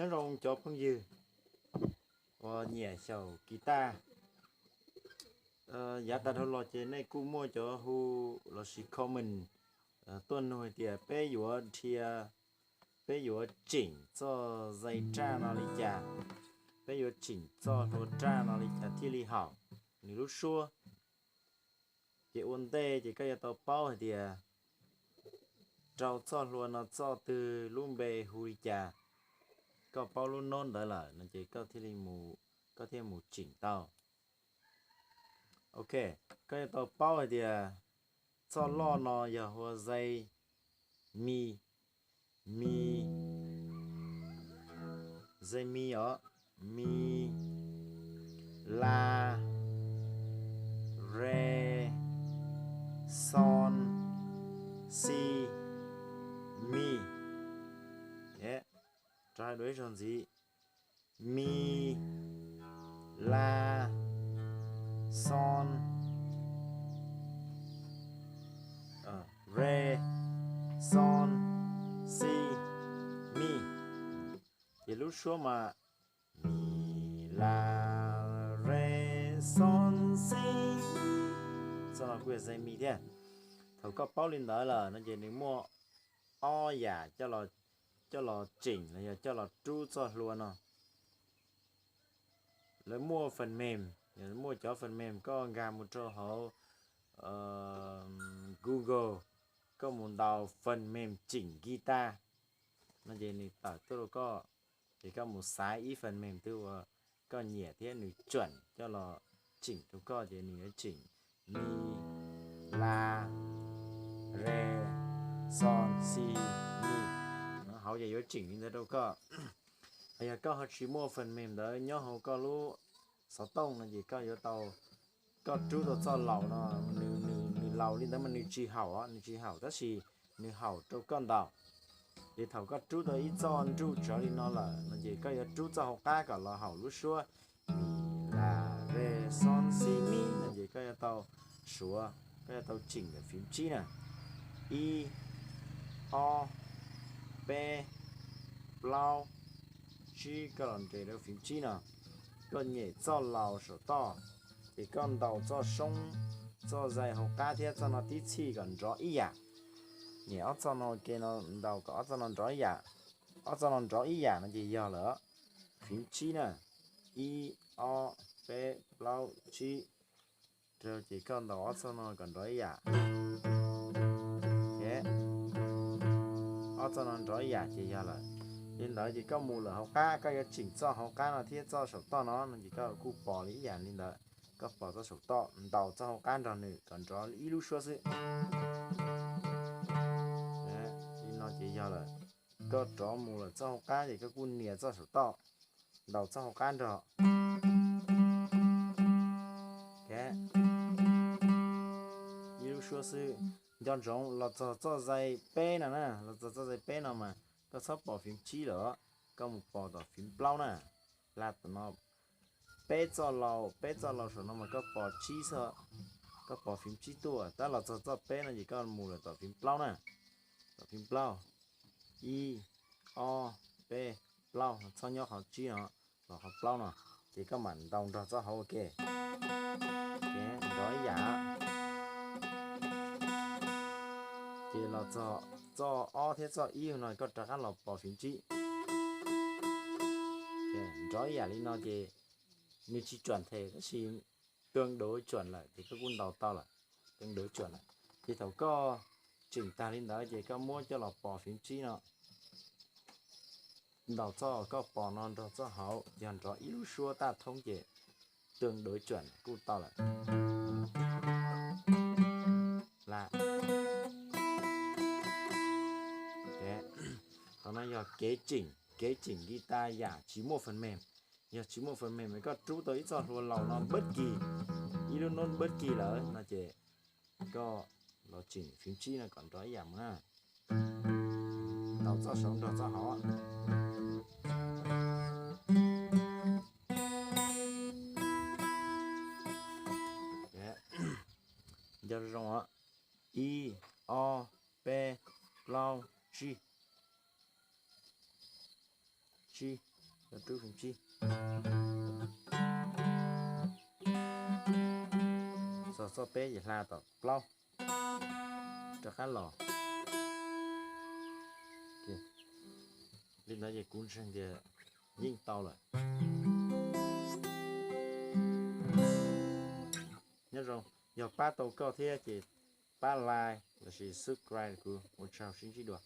Nyob zoo cov phooj ywg uas nyiam xyaum guitar. Yav tag dhau los ces nej kuj muaj cov hu lossis comment tuaj nug hais tias peb yuav dhia, peb yuav tseem txoj zais raj no li cas, peb yuav tseem txoj hlua raj no li cas thiaj li haum nws lub suab. Ces ua ntej ces koj yuav tau paub hais tias rau txoj hlua no txoj twg lub npe hu li cas, koj paub lub note ntawd lawm no ces koj thiaj mus tseem tau. Ok, koj yuav tau paub hais tias txoj loj no yog hu ua zais mi, mi, zais mi os, mi, la, re, xon, xi, mi. Rov hais dua ib zaug ntxiv: mi, la, xon, re, xon, xi, mi. Ces lub suab mas mi, la, re, xon, xi, mi. Txoj no kuj yog zais mi thiab. Thaum koj paub li ntawd lawm no ces nws muaj ob yam coj los tseem los yog coj los rub txoj hlua no. Lawv muaj phần mềm, muaj cov phần mềm koj nkag mus rau hauv Google, koj mus ntaus phần mềm chỉnh guitar no ces nws tawm tuaj rau koj, ces koj mus xaiv ib phần mềm twg uas koj nyiam thiab nws chuẩn coj los chỉnh rau koj ces nws yuav chỉnh mi, la, re, xon, xi, mi. Hauv ces yuav chỉnh li ntawd rau koj. Yog koj ho tsis muaj phần mềm ntawd nyob hauv koj lub xov tooj no ces koj yuav tau, koj rub tau txoj laus no, nws laus li ntawd mas nws tsis haum, nws tsis haum tab sis nws haum rau koj ntaus. Ces thaum koj rub tau ib txoj nruj tsawv li no lawm no ces koj yuav rub txoj hauv qab kom los haum lub suab mi, la, re, xon, xi, mi no ces koj yuav tau suav, koj yuav tau chỉnh ntawm phím tsib na. Ib, ob, peb, plaub, tsib, koj los nres rau phím tsib no. Koj nyem txoj laus saum toj, ces koj ntaus txoj soob, txoj zais hauv qab thiab txoj no tib txhij kom nrov ib yam. Nyem ob txoj no ke no, ntaus kom ob txoj no nrov ib yam. Ob txoj no nrov ib yam no ces yog lawm. Phím tsib na, ib, ob, peb, plaub, tsib, rau ces koj ntaus ob txoj no kom nrov ib yam. Ob txoj no nrov ib yam ces yog lawm. Li ntawd ces koj mus lawm hauv qab, koj yuav chỉnh txoj hauv qab no thiab txoj saum toj no no ces koj kuj pos li ib yam li ntawd. Koj pos txoj saum toj, ntaus txoj hauv qab nrog nws kom nrov ib lub suab xwb. Li no ces yog lawm. Koj rov mus lawm txoj hauv qab ces koj kuj nias txoj saum toj, ntaus txoj hauv qab nrog. Ib lub suab xwb. Nco ntsoov los txog txoj zais peb no na, los txog txoj zais peb no mas koj txhob pos phím tsib lawm, koj mus pos tom phím plaub na. Hla tom no peb txoj laus, peb txoj laus saum no mas koj pos tsib xwb, koj pos phím tsib tuaj, tab los txog txoj peb no ces koj mus lawm tom phím plaub na. Tom phím plaub, ib, ob, peb, plaub, txhob nyob qhov tsib no, los qhov plaub no, ces koj mam ntaus nrog txoj hauv ua ke. Ces nrov ib yam. Ces los txog txoj ob thiab txoj ib no koj rov qab los pos phím tsib. Nrov ib yam li no ces nws tsis tsuam them tab sis tương đối chuẩn lawm ces koj kuj ntaus tau lawm, tương đối chuẩn lawm. Ces thaum koj tseem tag li ntawd ces koj muab coj los pos phím tsib no, ntaus txoj koj pos no nrog txoj hauv, yog nrov ib lub suab taj thoob ces tương đối chuẩn kuj tau lawm. Qhov no yog kev chỉnh, kev chỉnh guitar yam tsis muaj phần mềm. Yog tsis muaj phần mềm es koj rub tau ib txoj hlua laus no bất kỳ, ib lub note bất kỳ lawm no ces koj los chỉnh phím tsib no kom nrov ib yam mus na. Ntaus txoj saud nrog txoj hauv. Nco zoo os. Ib, ob, peb, plaub, tsib. Tsib. Rub feem tsib, txog txoj peb ces hla tom plaub, rov qab los. Li ntawd ces kuv ntseeg tias yeej tau lawm. Nyob zoo, yog pab tau koj thiab ces pab like lossis subscribe kuv, ua tsaug, sib ntsib dua.